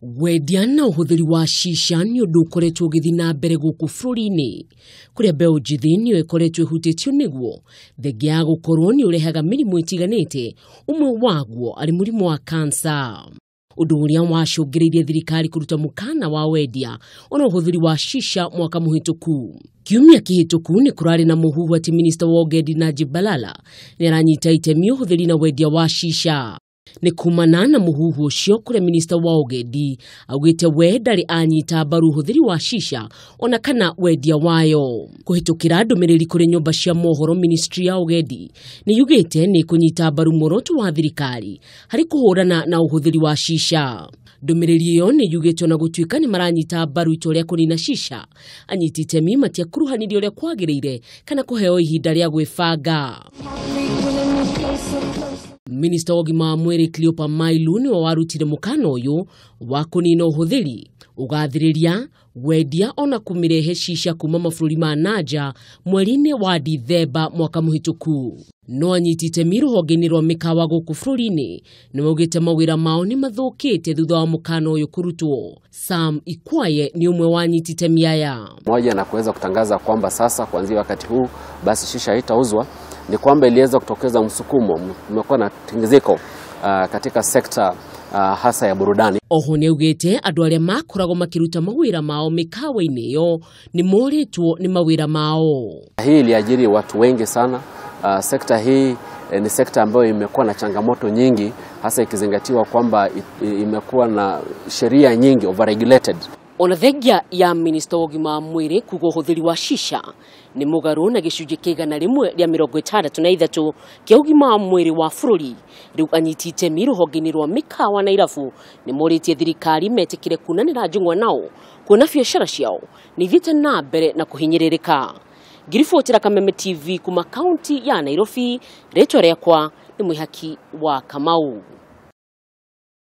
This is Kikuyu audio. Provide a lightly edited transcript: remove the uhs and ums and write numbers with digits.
Wendia na ũhũthĩri wa shisha nĩ ũndũ ũkoretwo ũgĩthiĩ na mbere gũkũ bũrũri-inĩ, kũrĩa mbeũ njĩthĩ nĩyo ĩkoretwo ĩhutĩtio nĩguo, thengia ya gũkorwo nĩ ũrehaga mĩrimũ ĩtiganĩte, ũmwe waguo arĩ mũrimũ wa cancer. Ũndũ ũrĩa wacũngĩrĩirie thirikari kũruta mũkana wa wendia ona ũhũthĩri wa shisha mwaka mũhĩtũku. Kiumia kĩhĩtũku nĩ kũrarĩ na mũhuhu atĩ minista wa ũgendi Najib Balala nĩ aranyita itemi ũhũthĩri na wendia wa shisha. Nĩ kumana na mũhuhu ũcio kũrĩa minista wa ũgendi augĩte we ndarĩ anyita mbaru ũhũthĩri wa shisha ona kana wendia wayo. Kũhĩtũkĩra ndũmĩrĩri kũrĩ nyũmba cia mohoro, ministry ya ũgendi nĩ yugĩte nĩ kũnyita mbaru muoroto wa thirikari harĩ kũhũrana na ũhũthĩri wa shisha. Ndũmĩrĩri ĩyo nĩ yugĩte ona gũtuĩka nĩ maranyita mbaru itua rĩa kũnina shisha, anyiti itemi matiakuruhanirio ũrĩa kwagĩrĩire kana kũheo ihinda rĩa gwĩbanga. Minista wa ũgima wa mwĩrĩ Cleopa Mailu nĩwe warutire mũkana ũyũ wa kũnina ũhũthĩri, ũgathĩrĩria, wendia ona kũmĩrehe shisha kuma mabũrũri ma nanja mweri-inĩ wa Dithemba mwaka mũhĩtũku. No anyiti itemi rũhonge-inĩ rwa mĩkawa gũkũ bũrũri-inĩ nĩ maugĩte mawĩra mao nĩ mathũkĩte thutha wa mũkana ũyũ kũrutwo. Sam Ikwaye ni ũmwe wa anyiti itemi aya. Moja na kuweza kutangaza kwamba sasa kuanzia wakati huu basi shisha haitauzwa, ni kwamba iliweza kutokeza msukumo, kumekuwa na tingiziko katika sekta hasa ya burudani. Oho nĩ augĩte andũ arĩa makoragwo makĩruta mawĩra mao mĩkawa-inĩ ĩyo nĩ morĩtwo nĩ mawĩra mao. Hii iliajiri watu wengi sana. Sekta hii ni sekta ambayo imekuwa na changamoto nyingi, hasa ikizingatiwa kwamba imekuwa na sheria nyingi, overregulated. Ona thengia ya minista wa ũgima wa mwĩrĩ kuga ũhũthĩri wa shisha nĩ mũgarũ na gĩcunjĩ kĩa 163 kĩa ũgima wa mwĩrĩ wa bũrũri. Rĩu anyiti itemi rũhonge-inĩ rwa mĩkawa na irabu nĩ morĩtie thirikari metĩkĩre kunanĩra njũng'wa nao kuona biacara ciao nĩ ithiĩte na mbere na kũhinyĩrĩrĩka. Ngiribotera Kameme TV kuma kaunti ya Nairobi, rĩtwa rĩakwa nĩ Mwĩhaki wa Kamau.